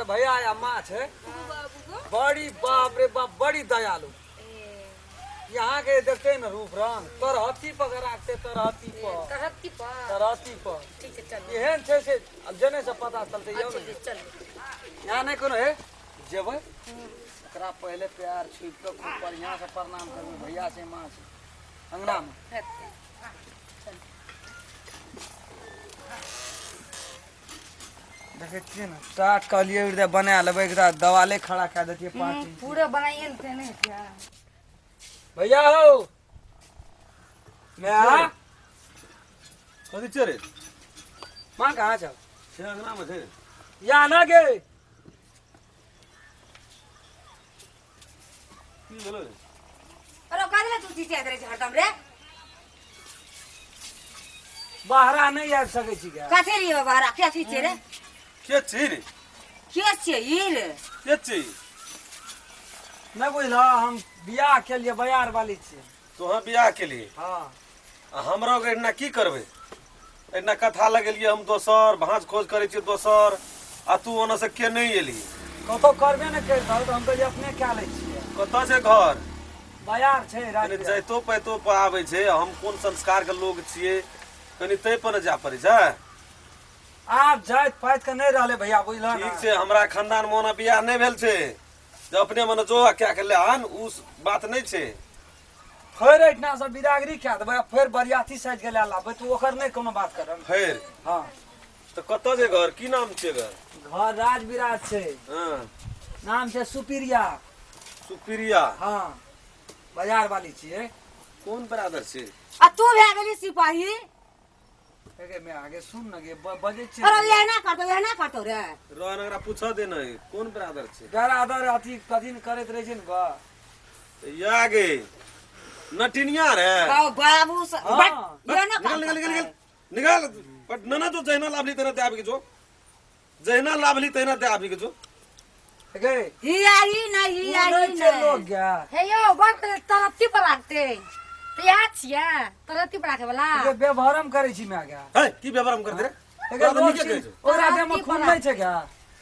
हमर भैया या माँ छै बड़ी बाप रे बाप बड़ी दयालु यहाँ के देखते न रूप रंग तरहत्थी पर राखते तरहत्थी पर तरहत्थी पर तरहत्थी पर ठीक छै चल एहन छै से आब जने से पता चलते यौ अच्छा ने चल यहाँ नहि कोनो हे जेबै ओकरा पहिले प्यार छुपि कऽ खूब बढ़िआँ से प्रणाम करबै भैया छै माँ छै अंगनामे हेतै देखै छियै ने टाट कहलियै उधर बना लेबै एकरा दवाले खड़ा कए देतियै 5 इंच। पूरा बनाइए ने नहि क्या। भैया हो मैं कथी छै रे? माँ कहाँ छौ? छै अंगनामे छै। या ना गे। की भेलो रे? अरे काहे ला तू चिचियाइत रहै छै हरदम रे? बाहरा नहि आबि सकै छी गे। कथी रे बाहरा कथी छै रे? के छी रे? के छियै ई रे? के छी? नहि बुझलह, हम बियाह के लिए बयार वाली छियै। तोहर बियाह के लिए? हाँ। आ हमरा एहिना की करबै, एहिना कथा लगेलियै हम दोसर भाँज खोज करै छियै दोसर, आ तू ओना से के नहि एलही? कतौ करबे नहि करितौ तऽ हम कहलियै अपने कए लै छियै। कतऽ छै घर? बयार छै। कनि राजविराज। जाइतो पाइतो पर आबै छै, हम कोन संस्कार के लोग छियै कनि ताहि पर ने जाय पड़ै छै। आब जाइत पाइत के नहि रहलै भैया, बुझलह ठीक ने। छै, हमरा खानदान मे ओना बियाह नहि भेल छै जे अपने मने जो आ कए के ले आन, उ बात नहि छै। फेर एहिठिना से बिदागरी कए देबै आ फेर बरियाती साजि के लए लाबबै तऽ ओकर नहि कोनो बात करब। फेर? हाँ। तऽ कतऽ छै घर, की नाम छै घर? घर राजविराज छै। हाँ। नाम छै सुप्रिया। सुप्रिया? हाँ, बाजार वाली छियै। कोन बरादर छै? आ तू भए गेली सिपाही। गे मैं आगे सुन न गे, बजै छियै। अरे एहना करतौ, एहना करतौ रे। रोहन, एकरा पूछऽ दे ने कोन बरादर छै। बरादर अथी कथी ने करैत रहै छै ने बा। या गे नटिनिया रे। बाबू बाबू हाँ। बट एहना निकाल निकाल निकाल निकाल निकाल बट नना जो जहिना लाभली तहिना दे आबि के जो, जहिना लाभली तहिना दे आबि के जो। गे ही आई नहीं, ही ओ आई नहि छै नहीं। लोग गे। हे यौ, बड़ तरत्ती पर राखते तऽ इएह छियै तरत्ती पर राखे वाला। गे व्यवहारम करै छी मैं गे। है की व्यवहार हम करते रे? गे तोरा तऽ लोग नीके छी, कहै छौ। ओकरा देह में खून नहि छै गे।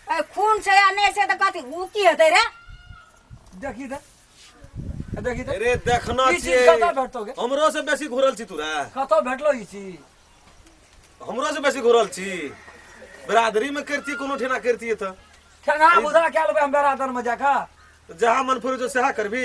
ए, खून छै या नहि छै तऽ कथी उ की हेतै रे? देखी तऽ, देखी तऽ। अरे देखना ई चीज छियै। कतऽ भेटतौ गे? हमरो से बेसी घुरल छी तू रे। कतऽ भेटलो ई चीज? हमरो से बेसी घुरल छी। बरादरी में करती कोनो ठेना करती तऽ ठेंगा बुधा कए लेबै हम बरादर में जाकऽ। जहाँ मन फुरे जो सेहा करबी।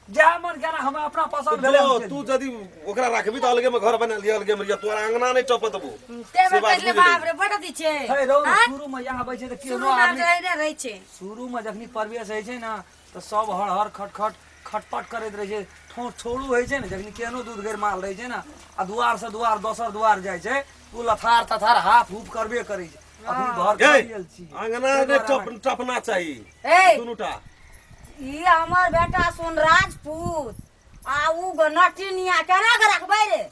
जहाँ मन केना, हमरा अपना पसंद भेलै हम जो चलि। तू यदि ओकरा राखबी तऽ अलगे में घर बना लिअ, अलगे में लिअ, तोरा अंगना नहि टपत देबो। ते से बेर बात कहले बुझि बाप रे बड़ अथी छै। हे रौ, आँय? शुरू में यहाँ आबै छै तऽ केहनो शुरू में आदमी रहै रहै छै। शुरू में जखनी प्रवेश होइ छै ने तऽ सब हर हर खट खट खटपट करैत रहै छै। ठोर छोड़ू होइ छै ने, जखनी केहनो दूध गैर माल रहै छै ने आ दुआर से दुआर दोसर दुआर जाइ छै, ओ लथार तथार हाथ हुप करबे करै छै। अखनी घर गे गेल छी। अंगना नहि टप टपना चाही। ए दुनूटा ई हमर बेटा सुन राजपूत आ उ नटिनिया केना के रखबै रे?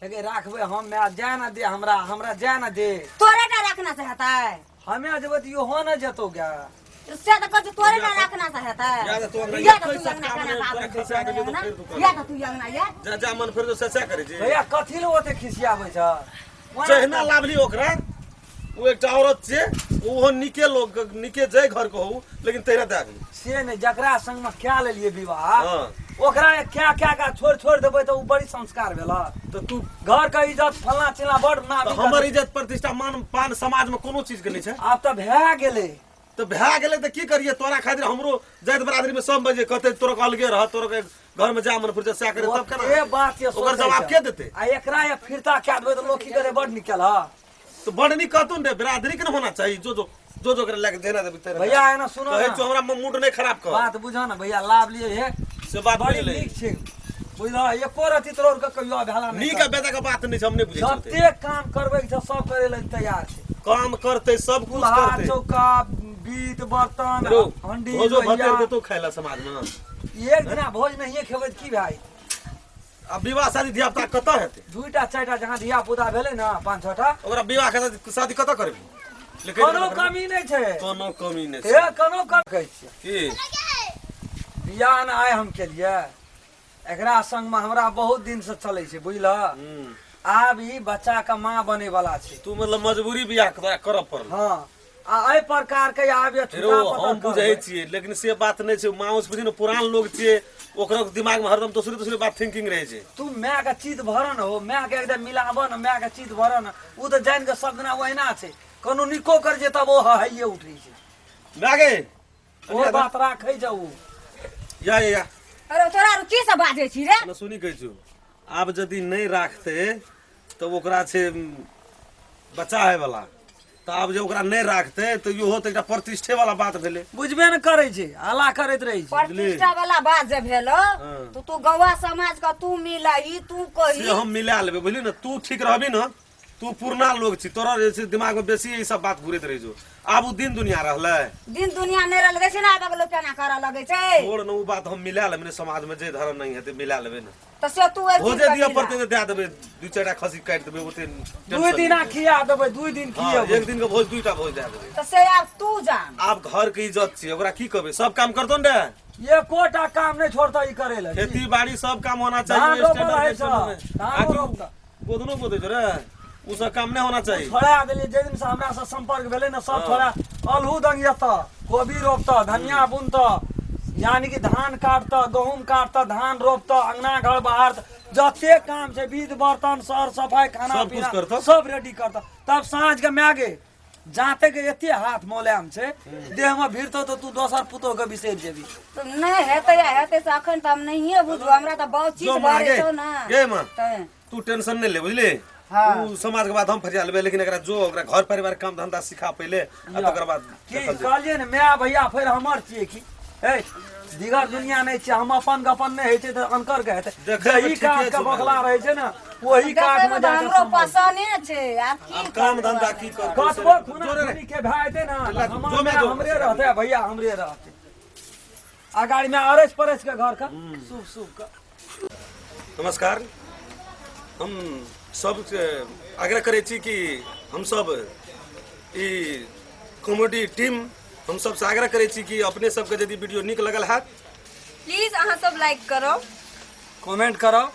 हेगे राखबै हम, माय जाय ना दे हमरा, हमरा जाय ना दे। तोरे टा रखना से हेतै? हमे जेबै तऽ इहो ने जेतौ गे। से तऽ कहै छी तोरे टा रखना से हेतै। या तऽ तू अंगना या तऽ खै तू अंगना सकता केना मने के आबै तोरा छै खसा देलियौ तऽ अंगना? फेर तू कर। या तऽ तू अंगना या जा जा मन फेर जो से से करै छी। भैया कथी ले ओते खिसियाबै छ? जहिना लाभली ओकरा, ओ एकटा औरत छै, ओहो नीके लोग नीके जाय घर के हो, लेकिन तहिना दए देली। से नहि, जकरा संग में कए लेलियै विवाह हाँ। ओकरा क्या क्या क्या छोड़ छोड़ देबै तऽ ओ बड़ी संस्कार भेल। तऽ तू घर के इज्जत फलना चिलना बड़ नाम। तऽ हमर इज्जत प्रतिष्ठा मान पान समाज में कोनो चीज के नहि छै। आब तऽ भए गेलै। तऽ भए गेलै तऽ की करियै? तोरा खातिर हमरो जाति बरादरी में सब बजे कहते तोरा के अलगे रह, तोरा के घर में जा मन फुर्सत सएह करे, तब केना ए हेतै? बात ये ओकर सोचै जवाब छै। के देतै? आ एकरा ये फिरता कए देबै तऽ लोक की करे, बड़ निकल ह। तो बड़ नीक कहतौ ने, बिरादरी के ने होना चाहिए। जो जो जो जो ओकरा लए के जेना देबी तेना। भैया एना सुनो कहै ना। छौ हमरा मूड नहि खराब कर। बात बुझो ने भैया, लाभ लिए हे से बात बड़ी बुझि ले। नीक छै बुझल, एको रति तोड़ के कहियो अवहेला नहि नीक आ बेजा के बात नहि छै, हम नहि बुझै छियै ओते। जतेक काम करबै के छै सब करे लेल तैयार छै। काम करतै सब कुछ चूल्हा करतै। चौका बीत बर्तन रौ हंडी भोजो लोहिया। भतेर देतौ खाय ला समाज में। एक दिना भोज नहिए खेबै तऽ की भए जेतै? आ विवाह शादी धिया पुता कतऽ हेतै? दूटा चारिटा जहाँ धिया पुता भेलै ने, 5 6 टा। ओकरा विवाह के शादी कतऽ करबी? लेकिन कोनो कमी नहि छै। कोनो कमी नहि हे छै। कोनो कमी कहै छियै की बियाह ने आइ हम केलियै, एकरा संगमे हमरा बहुत दिन से चलै छै बुझलह। आब ई बच्चा के माँ बने वाला छै। तू मतलब मजबूरी बियाह तोरा करऽ पड़ल? हाँ। आ एहि प्रकार के आब जे हेरो छुटा हम पतर बुझै करबै। छियै लेकिन से बात नहि छै। माउस बुझी ने पुरान लोग छियै, ओकरो दिमाग में हरदम दोसरे दोसरे बात थिंकिंग रहै छै। तू माय के चित भरन हो, माय के एकदम मिलाबऽ न, माय के चित भरन। ओ तऽ जानि कऽ सब दिना ओहिना छै, कोनो निको कर जे तब ओ हहैये उठै छै। माय गे ओ बात राखै छै ओ। या या या। अरे तोरा आर की सब बाजै छी रे? ना सुनी कहै छु, आब यदि नहि राखतै तऽ ओकरा छै बच्चा है वाला, तऽ आब जे ओकरा नहि राखतै तऽ इहो तऽ एकटा प्रतिष्ठे वाला बात भेलै। बुझबे ने करै छै, हल्ला करैत रहै छै। प्रतिष्ठा वाला बात जे भेलो हाँ। तो तू गौवा समाज का तू मिलही, तू कही। से हम मिला लेबै, बुझली ने? तू ठीक रहबी ने, तू पुरना लोग छी, तोरा जे छै दिमाग में बेसी ई सब बात घुरैत रहै छौ। आब उ दिन दुनिया रहलै? दिन दुनिया नहि रहलै। देखै छी ने आबक लोक केना करऽ लगै छै। छोड़ ने उ बात, हम मिला लेबै ने। समाज में जे धर्म नहीं हेतै मिला लेबै ने। तऽ से तू एक दिन भोजे के दिअ मिला। पड़तै तऽ दए देबै, दू चारिटा खस्सी काटि देबै ओते दू टेंशन दिना नहि। खिया देबै, 2 दिन हँ, खियेबै। एक दिन के भोज, दुईटा भोज दए देबै। तऽ से आब तू जान। आब घर के इज्जत छियै, ओकरा की कहबै? सब काम करतौ ने रे? एकोटा काम नहि छोड़तै ई करै लए। खेती बाड़ी सब काम होना धान चाहिए, रोपल स्टैंडर्ड है के सब, समय में। धान आखिर रोपता। गोदनो गोदै छौ रे, उ सब काम नहीं होना चाहिए। छोड़ा देलियै जे दिन से हमरा से संपर्क भेलै ने सब छोड़ा। अलहू दंगियतऽ, कोबी रोपतऽ, धनिया बुनतऽ, यानी कि धान काटतऽ, गहूम काटतऽ, धान रोपतऽ, अंगना घर बाहर जते काम छै, बीज बर्तन सर सफाई खाना सब कुछ पीना करतऽ। सब रेडी करतऽ। तब साँझ के माय गे जाते के एते हाथ मोलायम छै, देह में भिड़तौ तऽ तू दोसर पुतोह के बिसरि जेबी। तऽ नहि हेतै या हेतै से अखन तऽ हम नहिए बुझबो, हमरा तऽ बहुत चीज जो माँ भरे गे, छौ ने। गे माँ। तैं तू टेंशन नहीं ले, बुझली? हाँ। उ समाज के बात हम फरिया लेबै, लेकिन एकरा जो ओकरा घर परिवार काम धंधा सिखा पहिले आ तकर बाद की देखल जेतै। कहलियै ने माय भैया फेर हमर छियै की हे दिगर दुनिया नहि छै, हम अपन गपन नहि होइ छै तऽ अनकर के हेतै? देखै मे जही ठीके काठ के छौ। बखला रहै छै ने ओही काठ देखै मे मे तऽ जाके हमरो सम्हार। पसने छै, आब की आब काम करबै? धंधा की करतै? कतबो खुना जोरे रे। खुनी के भए जेतै ने जो हमर माय माय जो। हमरे रहतै, भैया हमरे रहतै। आ गाड़ी में अरस परस के घर का शुभ शुभ का। नमस्कार, हम सब आग्रह करै छी कि हम सब ई कॉमेडी टीम हम सबसे आग्रह करै छी कि अपने सबके यदि वीडियो नीक लगल हैत प्लीज अहाँ सब लाइक करब, कमेंट करब,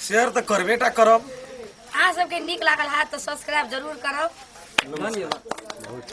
शेयर तऽ करबे टा करब। अहाँ सबके नीक लागल हैत तऽ सब्सक्राइब जरूर करब। धन्यवाद।